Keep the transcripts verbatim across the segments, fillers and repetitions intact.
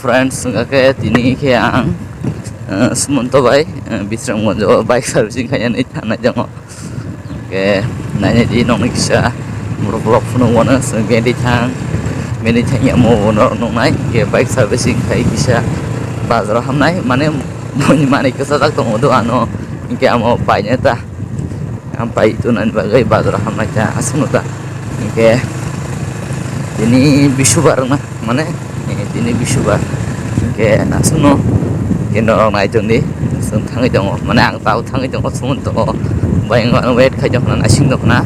Friends, hwnkha khe tini khe ang, eh, Sumonto bai, eh, Bisramganj o bike servicing khainani thangnai tongo. Hwnkhe nainai di nokni kisa borok vlog phunuk mano, chwng bini thang, bini thang yamo norok nuknai, hwnkhe bike servicing khai kisa bazaro hamnai, mane boni manwi kwchajak tongo do ano, hwnkhe amo painai ta. Ang pai tonani bagwi bazaro hamnai ta aswkno ta. Hwnkhe tini bisubar wngna mane, eh, tini bisubar. Hwnkhe aswkno hwnkhe norok nai tongdi, chwng thangwi tongo. Mane ang tabuk thangwi tongo, Sumonto bai wngmano wait khai tongkha, naising tongkha.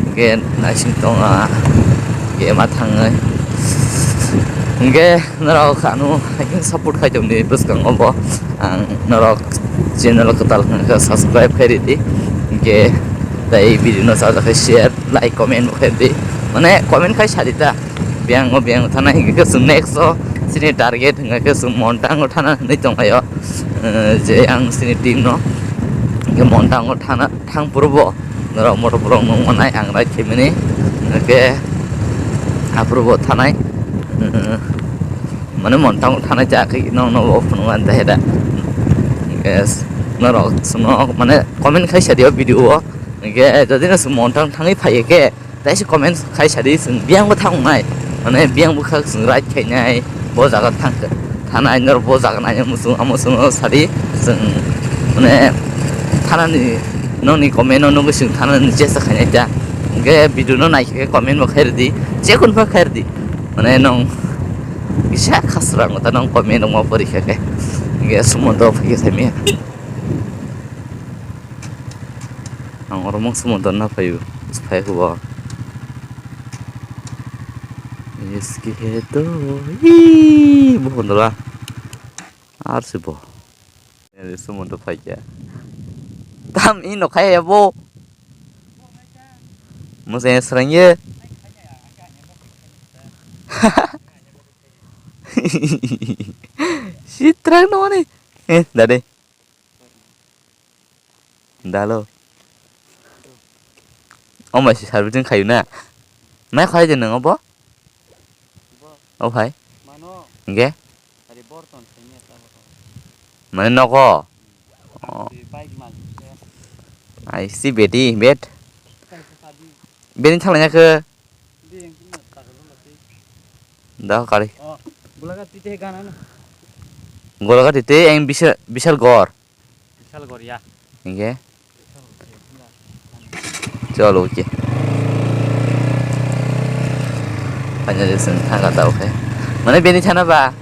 Hwnkhe naising tongo, hwnkhe ma thangwi. Hwnkhe norok ano haikhe support khai tongdi bwskango bo. Ang norok channel kwtal hwnkhe subscribe khai ridi. Hwnkhe tei video no sajak khe share, like, comment bo khai ridi. Mane comment khai sadi ta. Biyang o biyang thana hwnkhe chwng next o chini target hwnkhe chwng Montang o thana hinwi tongkhaio. Eh, je ang chini team no hwnkhe Montang o thana thang phuru bo norok motor borok nung manai ang ride khaimani. Hwnkhe aphuru bo thanai, eh, mane Montang thanai cha khe nong no bo phunuk an ta heda. Hwnkhe norok chwngno mane comment khai sadi o video o. Hwnkhe jodi no chwng Montang thangwi phai khe, taisa comment khai sadi, chwng biyang bo thang nai, mane biyang bwkhak chwng ride khainai, bo jaga thang khe thanai, norok bo jaga nai muchung amo chwngno sadi, chwng mane thanani nokni comment no nugwi chwng thanani chesta khainai ta, hwnkhe video no naikhe comment bo khai rwdi, chekun pha khai rwdi, mane nong kisa khasrango ta nong comment rok ma pori kha khe, hwnkhe Sumonto phai khe saimanya. Ang oro mung Sumonto na phaio, phai hubo. Iski he to, ii, bo hondora. Ar si bo. Eri Sumonto phai kya. Tam i no khai ya bo. Mo se srang ye. Sitrak no ni. Eh, dade. Dalo. O mai si servicing khayu na. Mai khai de nang obo? Bo. O hai. Mano. Nge? Ari borton sini ta bo. Mane nogo. Oh. Di bike mal se. Ai si bedi bet. Sai se sabi. Beni thalanya ke. Di yang kini tak lo lagi. Dah kali. Oh, gulaga tite gana na. Gulaga tite yang bisa bisa gor. Bishal Goria. Hingke? Cholo, oke. Hanya je seng thangka tau khe. Mane bini thana ba?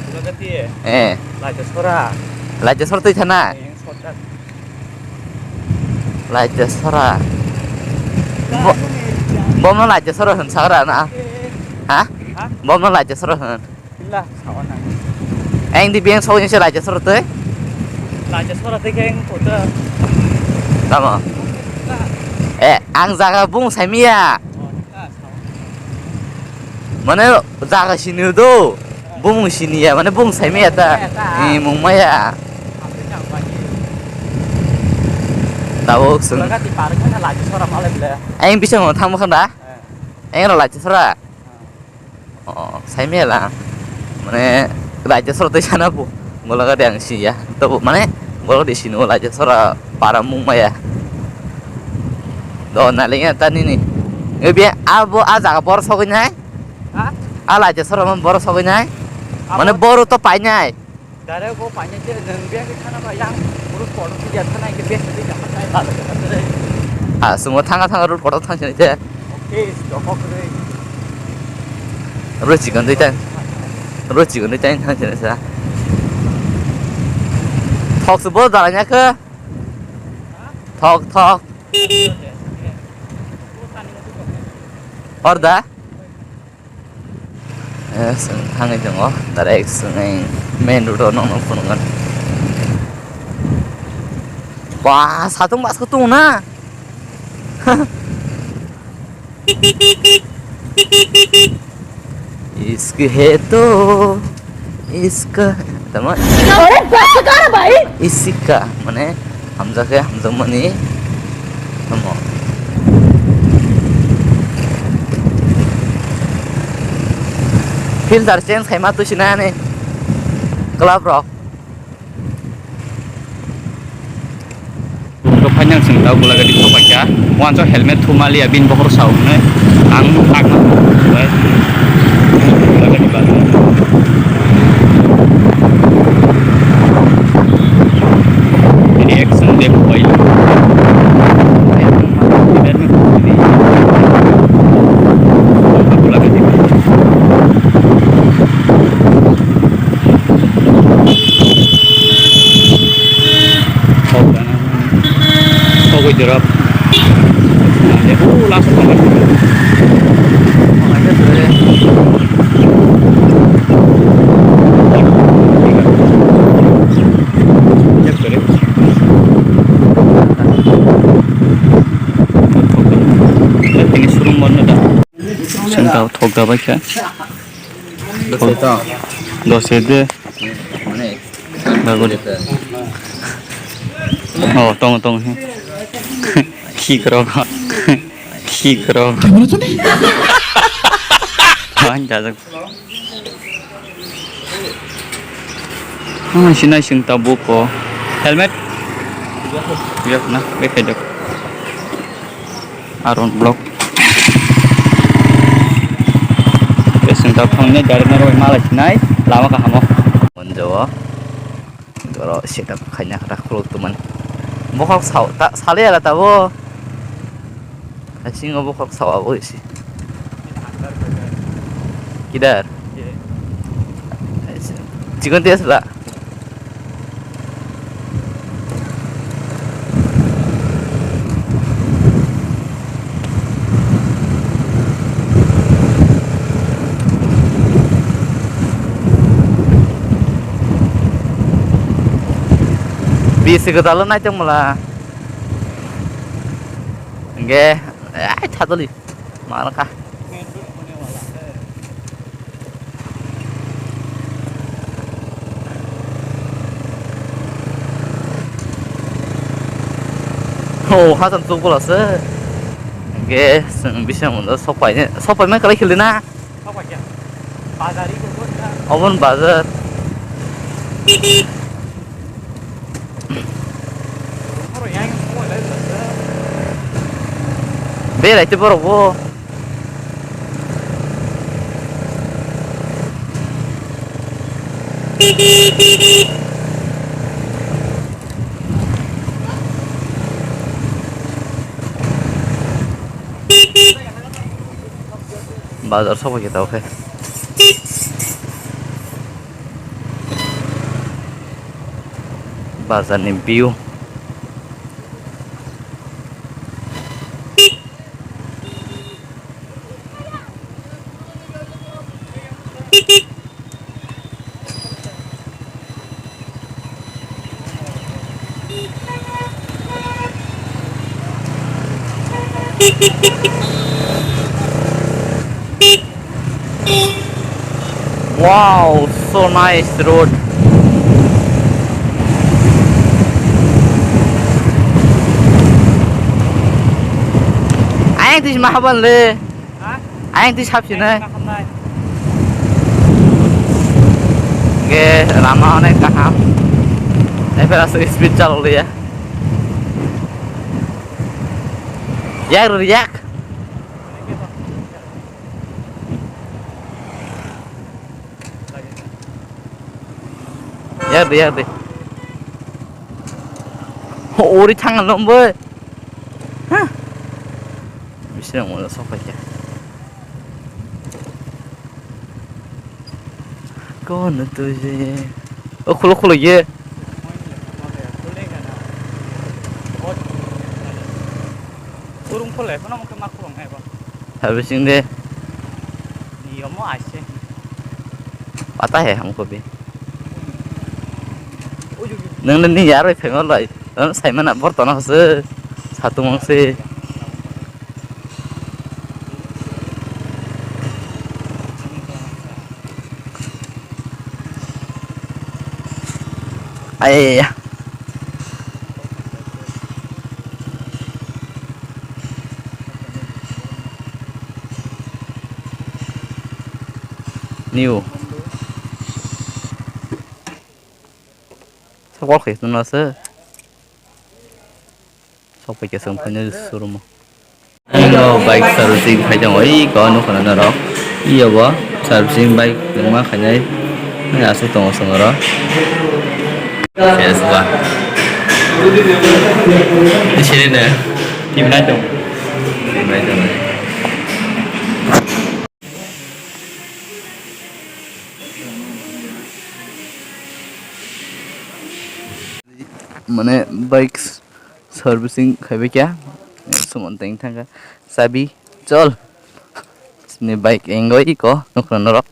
Gulagati. Eh. Laja sora. Laja sora tei thana? Eh, yang sora. Laja sora. Bo-, bomno laja sora hwn sagra na? Eh. Ha? Ha? Bomno laja sora hwn. Ila, sawa nang. Eng di beng sawa nang se laja sora tei? Laja sora tei keng kota. Tamo? Ila. Eh, ang jaga bung saimiya. Oh, ila, sawa. Mane jaga sini do. Bung sini ya, mane bung saimiya ta. Saimiya ta. Eh, mung maya. Apa yang bagi? Tabo sung. Laga di park kan laja sora malai bela. Eng bisa ngomong tamo kan da? Eh. Eng laja sora. Ah. Oh, saimela. Mane, raja soro tei sana bo. Golagati ang siya. Tobo, mane, golagati sino raja sora para mung maya. Do, nalinga ta nini. Ebi, abo, a jaga bor sogwi nai? Ha? A raja sora man bor sogwi nai? Abo. Mane, bor to pai nai. Direct bo paine je nang bia ke thana ba yang road kotor ke dia thana ke bia ke dia thana ba. Ah, sumo thanga thanga road kotor thang sini je. Okay, stop ok re. Road chikon dui tan. Road chikon dui tan thang sini sa. Thok se bo dalanya ke. Thok, thok. Order. Eh, chwng thangwi tongo, direct chwng main road-o nokno phunukgwi. Ba, satung basko tongo na? Ishq hai to, ishq, tamo? अरे बस कर भाई। Ishq, mane, hamjakhe hamjakmani tamo. Filter change khaima tusinani club rok. Tok phainang chwng tabuk Golagati thokpaikha. Uansuk helmet thumaliya bini bokhorok sa wngnai. Ang nukha bai. Golagati bazar. Reaction de bai. Thok gana. Thok goi jorok. Ande, oh, last one. Tini surung mana dah? Sengkau thok gak baca. Dosa itu. Dosa itu. Mana? Bagus. Oh, tong, tong. Khi kro. Khi kro. Mana tuh nih? Anjay. Ah, sinai sing tabuk ko. Helmet? Iya, na, be kajak. Aron block. Be sing tabuk ni gari na roi malai sinai, lama kahamo. Monjo. Oro setup khaina kha khuluk tumani. Bokhok sao, ta, sale ala tabo. Asingo bokhok sao abo isi. Kidar? Chikon tiya sala. Bisi kwtal nai tong mala. Hingke, ai, thadoli. Mana kha. Oh, hasan chukbula se. Hingke, chwng bising mundo sok pai, sok pai mai kwlai khili na. Sok pai khe. Bazar iko kota. Obon bazar. Berai te borok bo. Bazar sokphaikha tabukhe. Bazarni view. Wow, so nice road. Ayang twi ma haban le. Ha? Ayang twi sap sini. Ayang twi ma khamnai. Oke, lama onek kaham. Efer asuk speed chalok liya. Yak ro yak. Yak de, yak de. Ori thang lom bo. Ha. Bising mo sok kha. Kono to je. O khulo khulo ye. Kurung khole, kono mungkin mak kurung hai ba. Habising de. Niyomo aise. Pata hai hamko bi. Nang ni yar bai phai ma lai. Ang sai mana bor tona se. Satu mong se. Ai ya. New. Sokol khe tuna se. Sok pai khe chwng phai nai showroom o. Ano bike servicing khai tongo, oi ko nukho na norok. Iyo bo servicing bike kwbangma khainai. Hai aswk tongo chwng oro. Yes ba. Sini ne. Team nai tong. Team nai tong. Mane bike servicing khaibai kha, sumon teng thangkha, chabi chol ni bike engoi ko nukho norok.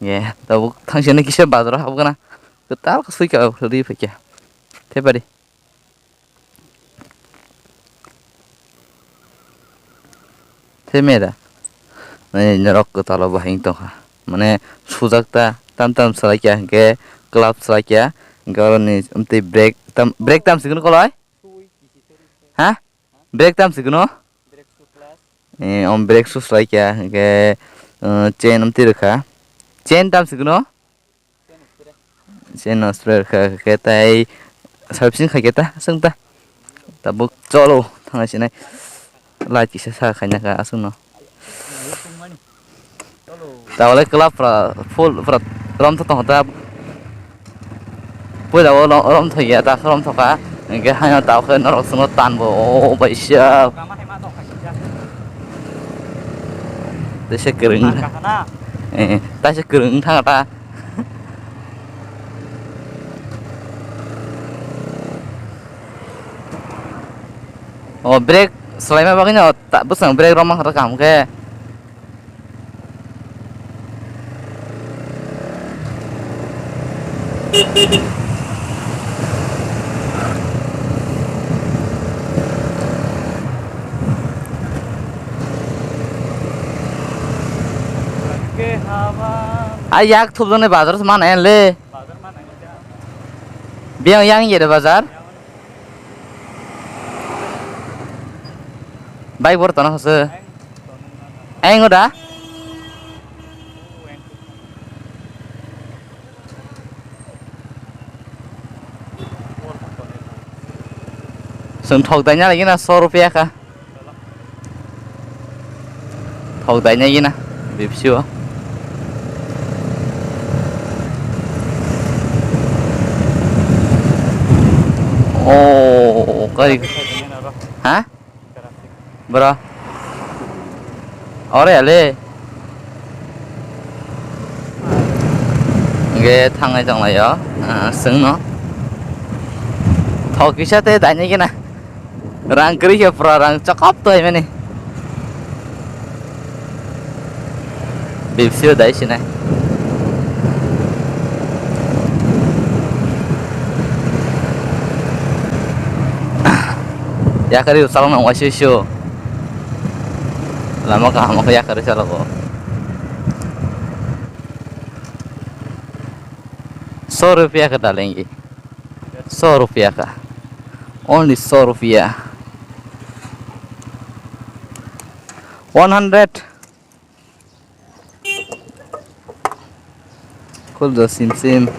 Ye tabuk thangsi ni kisa bazar habgana, kwtal khe sui kha rwi phaikha, thepari. Themera. Mane norok kwtalo bahai tongkha. Mane sujak ta tam tam salai kya hwnkhe club salai kya hwnkhe oroni amtwi brake tam brake tam sikunu kolai? Ha? Brake tam sikunu? Eh, om brake su salai kya hwnkhe, eh, chain amtwi rwkha. Chain tam sikunu? Chain no spray kha khe tai servicing khai khe ta aswng ta. Tabuk cholo thangna sinai. Light kisa sa khaina kha aswk no. Tawle club pra full pra rom tho tong ta. Puila o rom tho ya ta rom tho ka. Hingke haino tawkhe norok swngo tanbo o baisa. Tese kwrwng. Eh, taise kwrwng thang ta. O brake swlaima bagwi no ta bwswng brake rok mankha kaham khe. A yak thupjaknai bazar se mana le. Biyang yang ye de bazar. Bike bor tana hose. Eng oda. Seng thok dai nya lagi na so rupiah ka. Thok dai nya gina. Bipsi o. Oh, kari. Ha? Bro. Ore ale. Ge thangai tong lai o. Ah, seng no. Thok kisa te dai nya gina. Rang kwrwi khe pura rang chakap to hai mani. Bipsio dai sinai. Yakarwi salong nang waisio sio. Lama kaham khe yakarwi salogo. Sor rupiah ka dalengi. Sor rupiah ka. Only sor rupiah. One hundred. Kul do sim sim.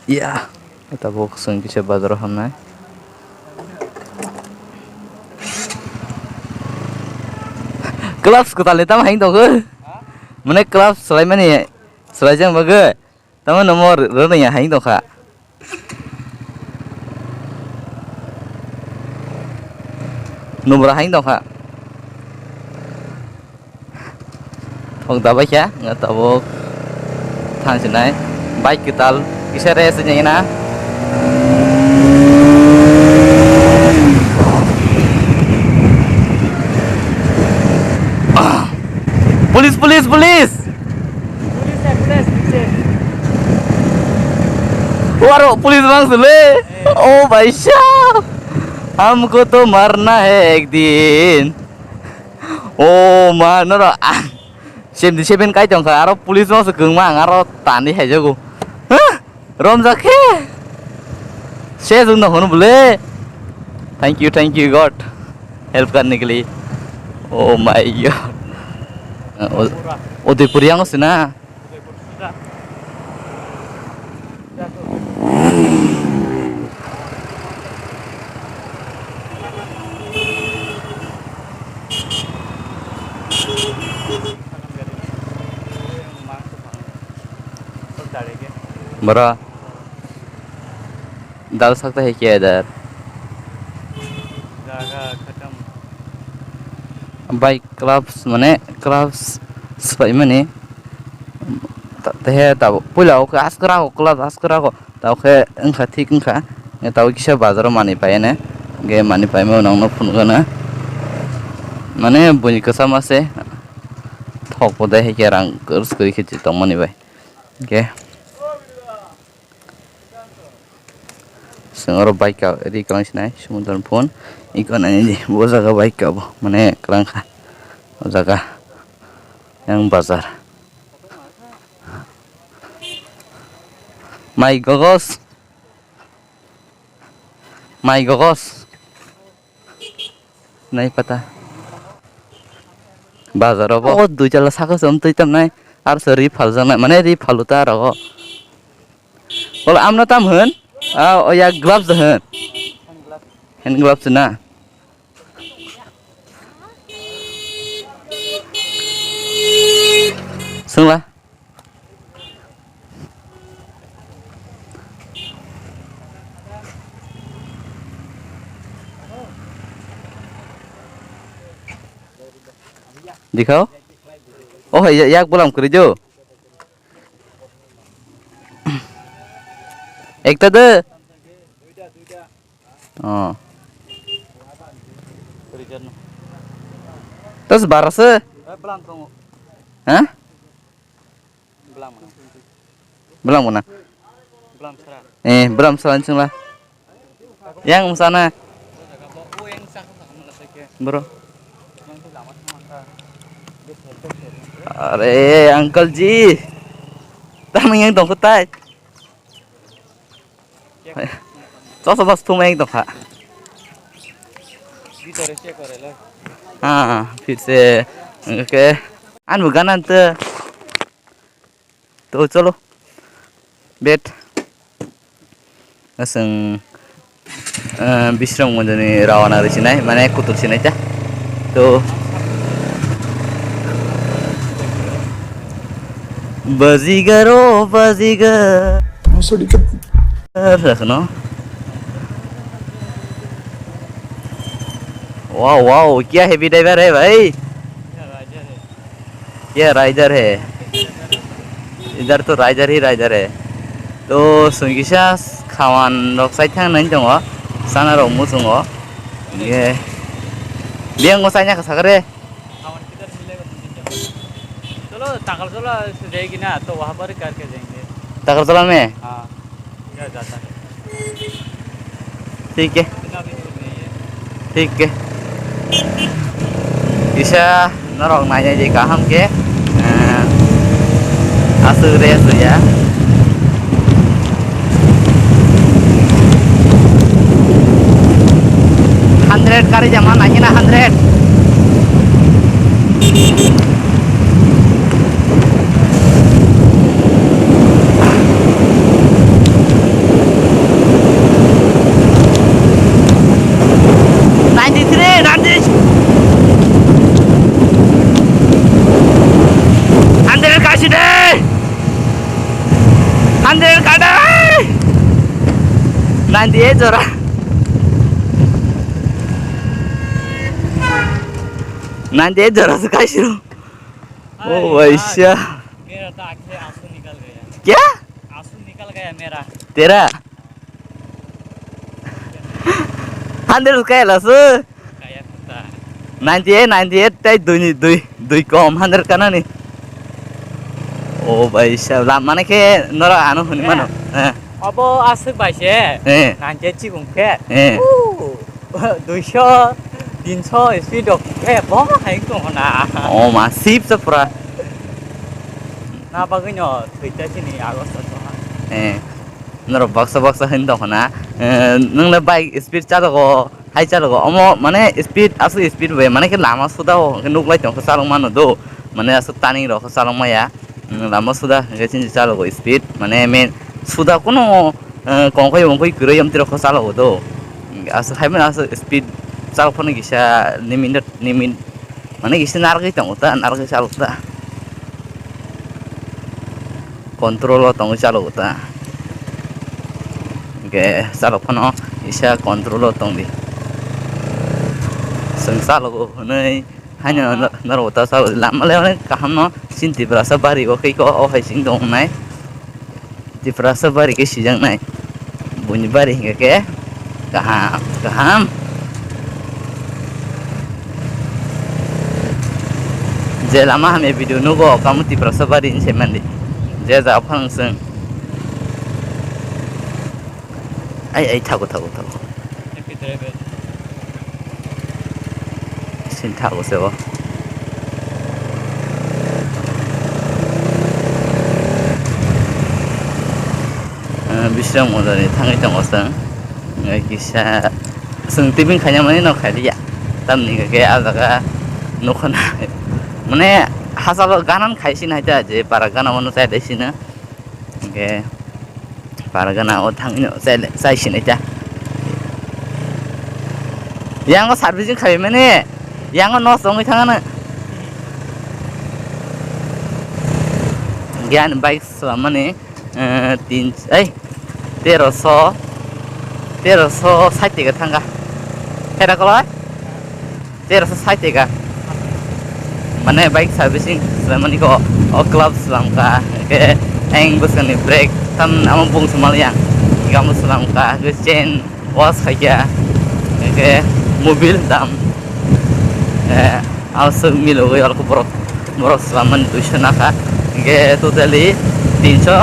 Ya, tabuk chwng kisa bazaro hamnai. Gloves kwtal ni tamo hai tongo. Mane gloves swlaimani swlaijak bagwi. Tamo nomo rwrwngya hai tongkha. Nubra hai tongkha. Thok dabai kha, nga tabuk thang sinai. Bike kwtal kisa rest wngya na. Police, police, police! Waro police bang sule. Oh bhai sahab, humko to marna hai ek din. Oh ma noro ah, seventy seven kai tongkha aro police bang se kwngma ang aro tani haijago. Huh? Romjak khe. Se jung no hono bole. Thank you, thank you, God. Help karne ke liye. Oh my God. Uh, U-, Udaipur yang se na. Bora. Dal sakta hai khe dar. Jaga khatam. Bike clubs mane clubs swpaimani. Ta-, tehe tabuk puila o khe askra o club askra o. Tao khe wngkha thik wngkha. Tao kisa bazaro manwi paiyane. Ge manwi paima nangno phunukgana. Mane buini kwchama se. Thok bodai hai khe rang kwrwi kwrwi khe tongmani bai. Ge. Chwng oro bike ka ri kwlwng sinai sumudon phone iko nai di bo jaga bike ka bo mane kwlwng kha o jaga yang bazar mai gogos mai gogos. Nai pata. Bazar o bo. O dui jala saka se amtwi tam nai. Ar se ri phal jang nai. Mane ri phalu ta rogo. Bol amno tam hwn. Ah, o ya gloves hwn. Hand gloves na. Sungla. Dikhao. Oh, ya, yak bulam kuri jo. Ekta de. Oh. Tas barase. Ha? Bwlam mana? Bwlam sra. Eh, bwlam sra ni chwngla. Yang sana. Bro. Are, uncle ji. Tamo yang tong kotai. Chosma bas thumai tongkha. Bhitore check kore lo. Ha, phir se, okay. An bo gana te. To cholo. Bet. Aswng, eh, Bisram Gunjani rawana rwi sinai, mane kutul sinai ta. To. Bajigar o bajigar. Sorry, kat- Rakno. Wow, wow, kya heavy driver hai bhai? Kya rider hai? Idhar to rider hi rider hai. To sungkisa khawan rok sai thang nai tongo, sana rok muchungo. Ye. Biyang mo sai nya ka sakare. चलो, ताकलतोला से जाएगी ना, तो वहाँ पर करके जाएंगे। ताकलतोला में? हाँ, इधर जाता है। ठीक है। इतना भी दूर नहीं है। ठीक है। Kisa norok nainai di kaham khe, eh, aswk rest ya. Hundred kari jama nai na hundred. Ninety three, ninety. Hundred kasi de. Hundred kada. Ninety eight jora. Ninety eight jora se kaisiro. Oh, भाई साहब। मेरा तो आंखें आंसू निकल गया। क्या? आंसू निकल गया मेरा। तेरा? Hundred kaya lasu. Kaya kota. Ninety eight, ninety eight tai dui ni, dui, dui kom, hundred kana ni. Oh, भाई साहब, lam mane khe nora ano huni mano. Eh. Abo aswk bai se. Eh. Ninety eight chikung khe. Eh. Uh. Duiso, tinso speed rok khe bo hai tong na. Oh ma, sip sa pura. Na bagwi no thwita chini August o ha. Eh. Norok baksa baksa hin tong na. Eh, nwng le bike speed chalogo, hai chalogo, omo mane speed, aswk speed bai, mane khe lama suda o hwnkhe nuklai tongkha chalok mano do, mane aswk turning rok khe chalok maya, mm, lama suda hwnkhe chini chalogo speed, mane main suda kuno, eh, kongkhoi wngkhoi kwrwi amtwi rok khe chalogo do, aswk hai mano aswk speed chalok phano kisa limit, limit. Mane kisa narwgwi tongo ta, narwgwi chalok ta. Control o tongwi chalok ta. Hwnkhe chalok phano kisa control o tongdi. Chwng chalogo hwnwi haino norok ta chalok lama le onek kaham no chini Tiprasa bari o khe o hai chwng tong nai. Tiprasa bari khe sijaknai. Buini bari hingkha khe kaham, kaham. Je lama hamya video nugo, kamo Tiprasa bari hinwi saimandi. Je ja phang chwng. Ai, ai, thago, thago, thago. Sini thago se o. Ah, Bisram Mondolni thangwi tongo chwng. Ngai kisa chwng tibing khaina mani no khailiya. Tamni hwnkhe ah jaga nukho na. Mane hachalo ganan khai sini hai ta je para gana mano chai dai sini. Hwnkhe para gana o thangwi no chai, chai sinai ta. Yang o servicing khai mani, yang o nos wngwi thangano. Hwnkhe ani bike swlamani, eh, tin, ei, teroso, teroso sait taka thangkha. Hera kolai? Teroso sait taka. Mane bike servicing swlaimani ko o club swlamkha, hwnkhe eng bwskangni brake tam amo bung swmaliya, hwnkhe amo swlamkha, hwnkhe chain wash khaikha, hwnkhe mobil dam, eh, aswk milogwi alkhe borok, borok swlammani duiso nakha, hwnkhe totally tinso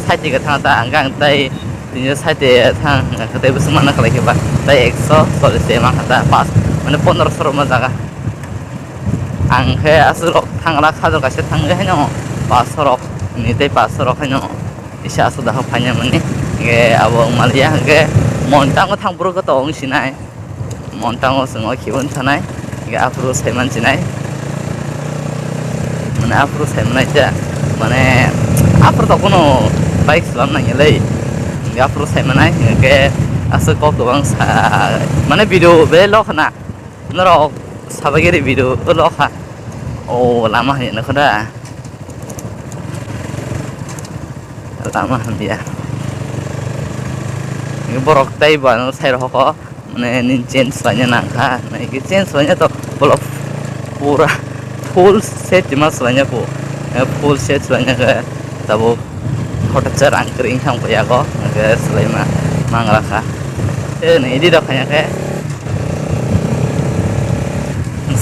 sait taka thangkha ta, hwnkhe ang tai Tini site thang, hwnkhe tei bwswk mana khlai khe ba, tei ekso chollish de mankha ta, pas, mane pondroso rok ma jaga. Ang khe aswk rok thangla, khajok kaisa thangwi haino, paso rok ni tei paso rok haino, kisa aswk dahok phaina mani, hwnkhe abo wng maliya, hwnkhe montango thang bwrwk to wng sinai. Montango chwng o khiui thanai, hwnkhe aphuru saiman sinai. Mane aphuru saimanai ta, mane aphuru to kuno bike swlam nangya le. Hwnkhe aphuru saimanai, hwnkhe aswk kok kwbang sa, mane video belai lo khna. Norok sabai gari video lo kha. O lama hai nokho da. Lama hamya. Borok tei bo ano sai rok ho. Mane nini change swlaina nangkha, nai khe change swlaina to bolok pura full set tima swlaina kho, eh, full set swlaina khe tabuk hota cha rang kwrwi wngkha wngkha yago, hwnkhe swlaima mangra kha. Eh, nini edit rok khaina khe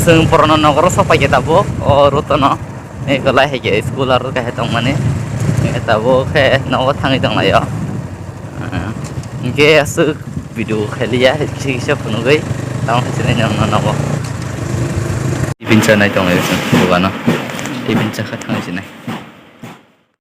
chwng purana nogoro sok paikha tabuk o rotono, eh, belai hai khe school aro khe tongmani, eh, tabuk khe nogo thangwi tonglaio. Ah, hwnkhe aswk video khailiya, kisa kisa phunugwi tamo khe sinai nang nogo. Tiffin chanai tongo dogano. Tiffin chakha thangwi sinai.